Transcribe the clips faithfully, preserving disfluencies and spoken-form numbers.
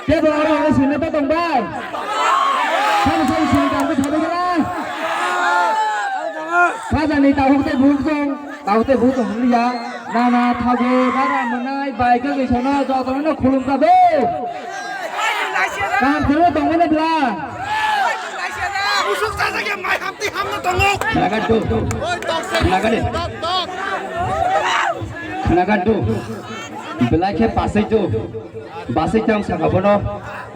Tebo oro hwnwi sini to tong bai. Sani sani sini tang khe sabai kala. Khajani tawhuk tei buhuk tong, tawhuk tei buhuk tong hwnliya. Nana thago dara mwnai bai khe gwi sono jotono no khulum ka do. Kaham kheno tongmani bla. Musuk sajak ya mai hamti hamna tongo. Khnaga do. Khnaga de. Khnaga do. Belai khe pasai do. Basai tang saka bono.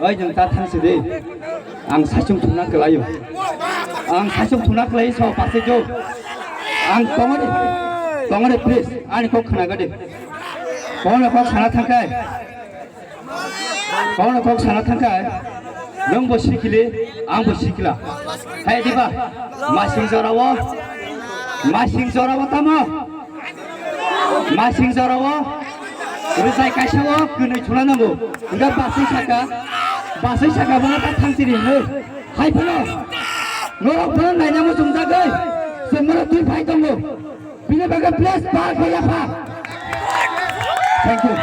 Oi, nwng ta thang sidi. Ang saichung thuna kwlaio. Ang saichung thuna kwlai so pasai do. Ang tongori. Tongori, please. Ani kok khnaga de. Kono kok sana thangkai. Kono kok sana thangkai. Nwng bo sikili, ang bo sikila. Hai diba? Masing jorao. Masing jorao tamo. Masing jorao rwchai kaisa o kwnwi chwla nango. Hwnkhe basai saka, basai saka bono ta thang siri hwnwi. Hai phano norok bono naina muchungjagwi chwngmano twi phai tongo. Bini bagwi please par khe yapha. Thank you.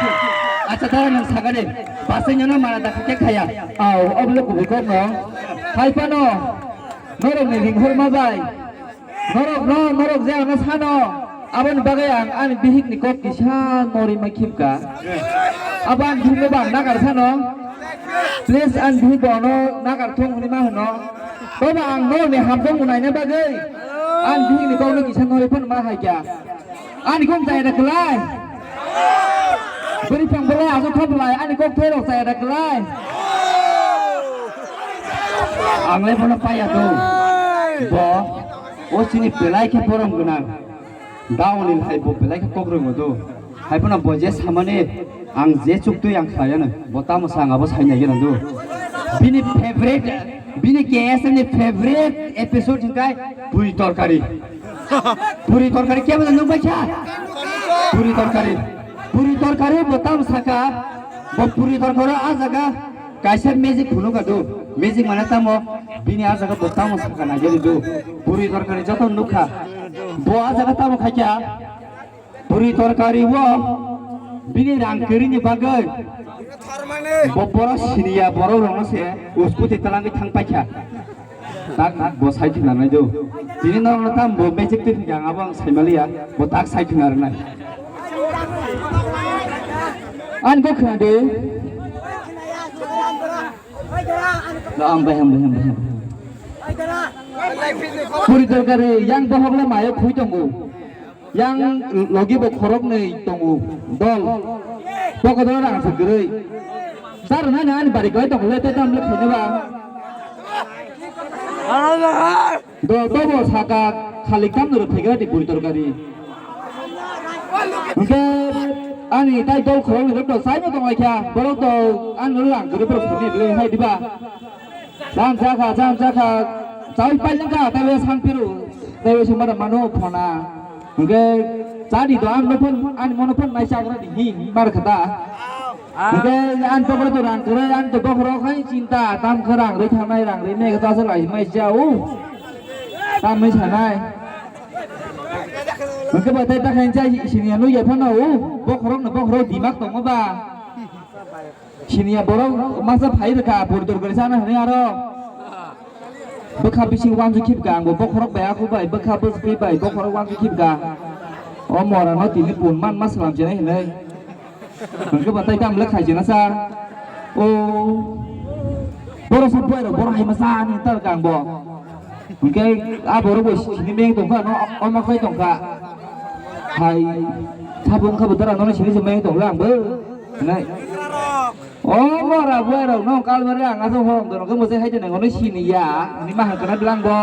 Acha, dara nwng sakani basai nono mana dakha khe khaya. Au, obo le kubui kok no. Hai phano norokni ringhorma bai. Norok no, norok je ano sano, aboni bagwi ang ani bihik ni kok kisa norwi ma khibka. Abo ani bihik no bang nagar sano. Please ani bihik bo ano nagar thung hwnwi ma hwno. Tobo ang norok ni hamjong mwnai na bagwi ani bihik ni kok no kisa norwi phano ma hai kya. Ani kok jaya da kwlai. Bwrwi phang belai aswk kha belai, ani kok thai rok jaya da kwlai. Ang le bono paya do. Bo, o chini belai khe borom gwnang. Da onil hai bo belai khe kok rwngo do. Hai bono bo je samani ang je chuktwi ang khlaiya no. Bo tamo sa ang abo sai nai gwnang do. Bini favorite, bini K S M ni favorite episode hwnkhe bui torkari. Puri torkari kebo nung bai kha? Puri torkari. Puri torkari bo tamo saka. Bo puri torkaro a jaga kaisa magic phunukha do. Magic mane tamo bini a jaga bo tamo saka nai do. Puri torkari joto nukha. Bo a jaga tamo khaikha. Puri torkari o bini rang kwrwini bagwi. Bo borok siniya borok rokno se uskuti twlangwi thang paikha. Tak bo sai khwna nai do. Tini norokno tam bo magic twi thwngya ang abo ang sai maliya. Bo tak sai khwna rwnai. Ani kok khwna de. Da am baham baham baham. Puri torkari yang bohok le mayo khui tongo. Yang logi bo khoroknwi tongo dol. Pokodo rang se kwrwi. Sir, nani ani bari kwlai tongo le, tei tam le khaina ba. Do, do bo saka khalik tam nuru phegra di puri torkari. Hwnkhe ani tai dol khoroknwi rok to saino tonglaikha. Borok to ani lang kwrwi borok sini le hai diba. Cham chakha, cham chakha, chawi pailangkha, taibo sang piru, taibo se mada mano phona. Hwnkhe chadi do ang nophon, ani mono phon nai chagra di hi, mar khata. Hwnkhe ani pokro to rang kwrwi, ani to bokhorok hai chinta, tam khe rang rwi thangnai, rang rwi ne khe ta se lai mai cha u. Tam mai sanai. Hwnkhe bo tai ta khain cha sini anu ya phano u, bokhorok no bokhorok dimak tongo ba. Siniya borok masa phai rwkha, puri torkari sana hwnwi aro. Bwkha bising wanju khibka, angbo bokhorok bai aku bai, bwkha bwswi bai, bokhorok wanju khibka. O mora no tini pun man ma slam chenai hwnwi. Hwnkhe bo tai tam le khai chena sa. O. Borok sa buai rok, borok hai masa ni tal kang bo. Hwnkhe a borok bo sini meng tongkha, no, o ma khai tongkha. Hai, sabo wngkha bo dara, nono sini se meng tongla ang bo. Nai. O mora buai rok, no, kal bare ang aso hong dono, khe mosai hai tene, ngono sini ya, ani ma hangkana bilang bo.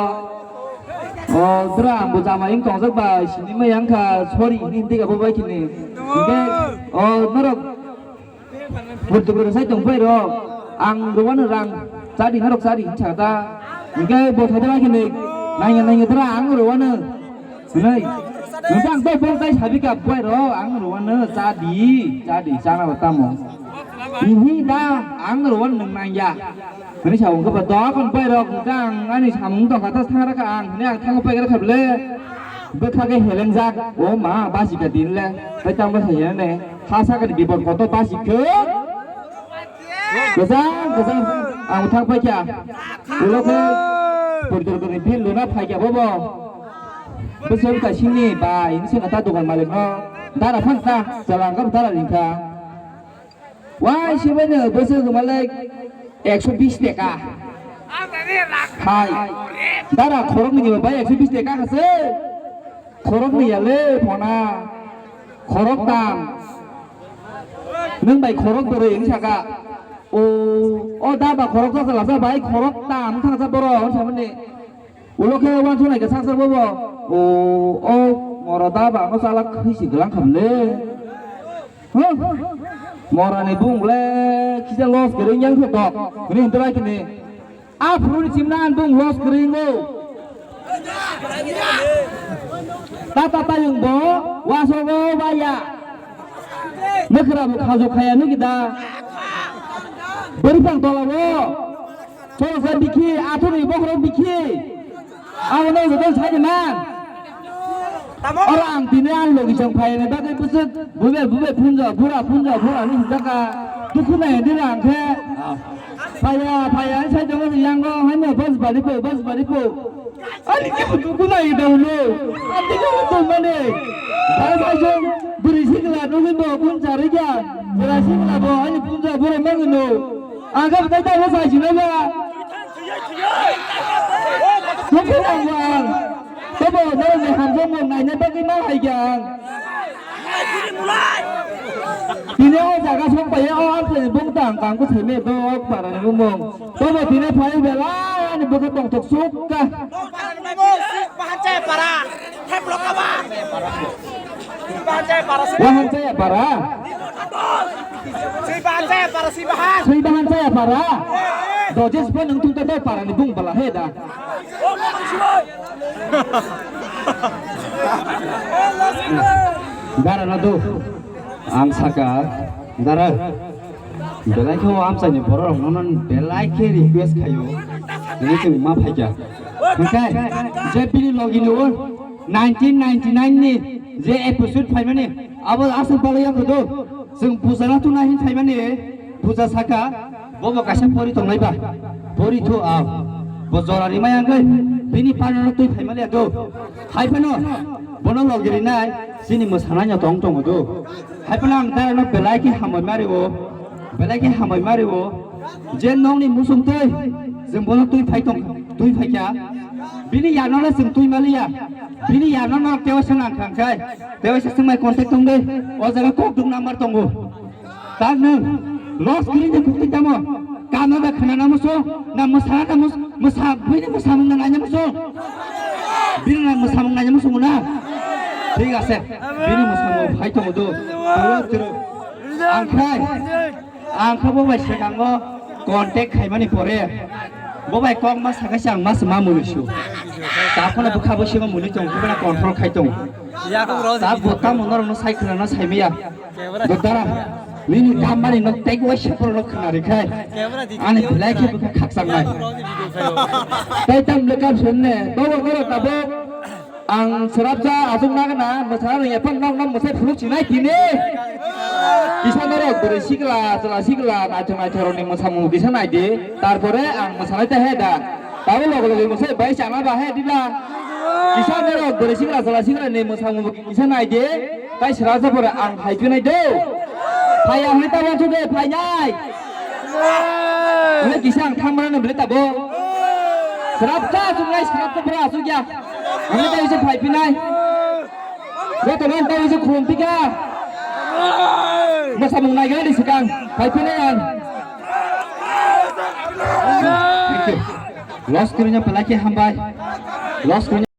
O, dara ang bo jama ing tongjak ba, sini ma yang kha, sorry, ini hindi ka bo bai kini. Hwnkhe, o, norok, Puri torkari sai tong pai rok. Ang rwano rang chadi narok chadi hinsa ta. Hwnkhe bo thai da khe nai nangya nangya dara ang rwano. Nai. Hwnkhe ang bai bong tai sabi ka bai rok ang rwano chadi chadi chana ba tamo. Ihi da ang rwano nang nangya. Hwnwi sa wngkha ba, "Dok, hwn bai rok, hwnkhe ang ani samung tongkha, ta thang rakha ang," hwnwi ang thango paikha rakha bwle. Bwkha khe helengjak, "O ma, basi kha din le, tai tamo khe sa ya ne, ha sakani bipod kotor basi khe." Kwchang kwchang ang thang paikha. Ulo khe poritorkoni bill luna phaikha bobo. Bwswk kaisingni bai hinwi swngkha ta dokan malikno. Dara phang ta, chwla wngkha dara ringkha. Wai sibaino bwswk kwmalai ekso bis taka. Hai. Dara khoroknwi ni bai ekso bis taka kha se. Khoroknwi ya le phona. Khoroktam. Nwng bai khorok bwrwi wng saka. O, o daba khorok jasa lasa bai khoroktam thangsa borok wng samani. Ulo khe uansuk nai khe sak sak bobo. O, o, moro daba no chalak khwi si glang kham le. Huh? Mora ni bung le kisa los kwrwi yang khe tok. Hwnwi hwnwi kini. A phuru ni chimna an bung los kwrwi ngo. Tata tayung bo wasogo baya. Mwkhra bo khajo khaya nugi da. Bwrwi phang tola bo. Chwla sa bikhi, athurwi bokhorok bikhi. Abo no joto sai de man. Oro ang tini ang logi song phai ni bagwi bwswk bube bube phunjo, bura phunjo, bura ni hwnjaka. Dukhu nai di rang khe. Phaya, phaya, sai tongo yango, haino bus bari po, bus bari po. Ani khe dukhu nai da ulo. Ani khe dukhu mane. Bhai bhai jong bwrwi sikla nugwi bo phun charikya. Bwrwi sikla bo ani phunjo, bura mangwi no. Ang khe bwtai tamo sai sinai ba. Nukung ang ang. Tobo norokni hamjakmung naina bagwi ma hai khe ang. Tini o jaga song pai o ang thani bung tang kang ko theme do o para ni bung. Tobo tini phai belai ani bwkha tongthok suk kha. Bahan chaya para. Thep lokaba. Bahan chaya para. Bahan chaya para. Sui bahan chaya para, sui bahan. Sui bahan chaya para. Dojes bo nung tung ta para ni bung bala he da. Dara na do. Ang saka, dara. Belai khe o amchaini borok rok nono belai khe request khayo. Nini chwng ma phaikya. Hwnkhe je bini logi ni o nineteen ninety-nine ni je episode phaimani abo aswk balai ya khudu. Chwng puja na tuna hin phaimani puja saka bobo kaisa pori tongnai ba. Pori thu a bo jora rimai angkhe bini panano twi phaimani do. Hai phano bono logi rinai chini mwsanaino tong tongo do. Hai phano ang darano belai khe hambai mari o, belai khe hambai mari o. Je nokni musung twi, chwng bono twi phai tong, twi phaikha. Bini yarno le chwng twi maliya. Bini yarno norok tewaisa nang khang khai. Tewaisa chwng bai contact tong de. O jaga kok duk number tongo. Tak nwng. Los kiri de kuk tamo. Kano da khana na muso. Na musa na mus, musa, bini musa mung na nanya muso. Bini na musa mung nanya muso na. Thik ase. Bini musa mung phai tongo do. Turo, turo. Ang khai. Ang khe bo bai sekango contact khaimani pore bo bai kok ma sakha se ang ma se ma muli su. Ta phone bwkha bo sima muli tong, bwkha control khai tong. Ta bo tamo norok no sai khna no sai maya. Dotara nini kamani no tei wai se poro no khna ri khai. Ani belai khe bwkha khakchang nai. Tei tam le kam sen ne, bo bo tabok. Ang srapsa aswk nagana mwsana rwngya phano nokno mwsai phunuk sinai tini. Kisa norok bwrwi sikla, chwla sikla, naithok naithok rokni mwsamung kisa naidi. Tarpore ang mwsanai ta he da. Tabuk loge loge mwsai bai chama ba he dila. Kisa norok bwrwi sikla, chwla sikla ni mwsamung kisa naidi. Tai srapsa pore ang hai phinai do. Phai ang ta wansuk de phainai. Wle kisa ang thangmana no bwle tabo. Srapsa aswk nai, srapsa pura aswk ya. Ang ta ise phai phinai. Joto man ta ise khulum pika. Mwsamung nai gani sikang phai phinai ang. Thank you. Los kirinya pelaki hambai. Los kirinya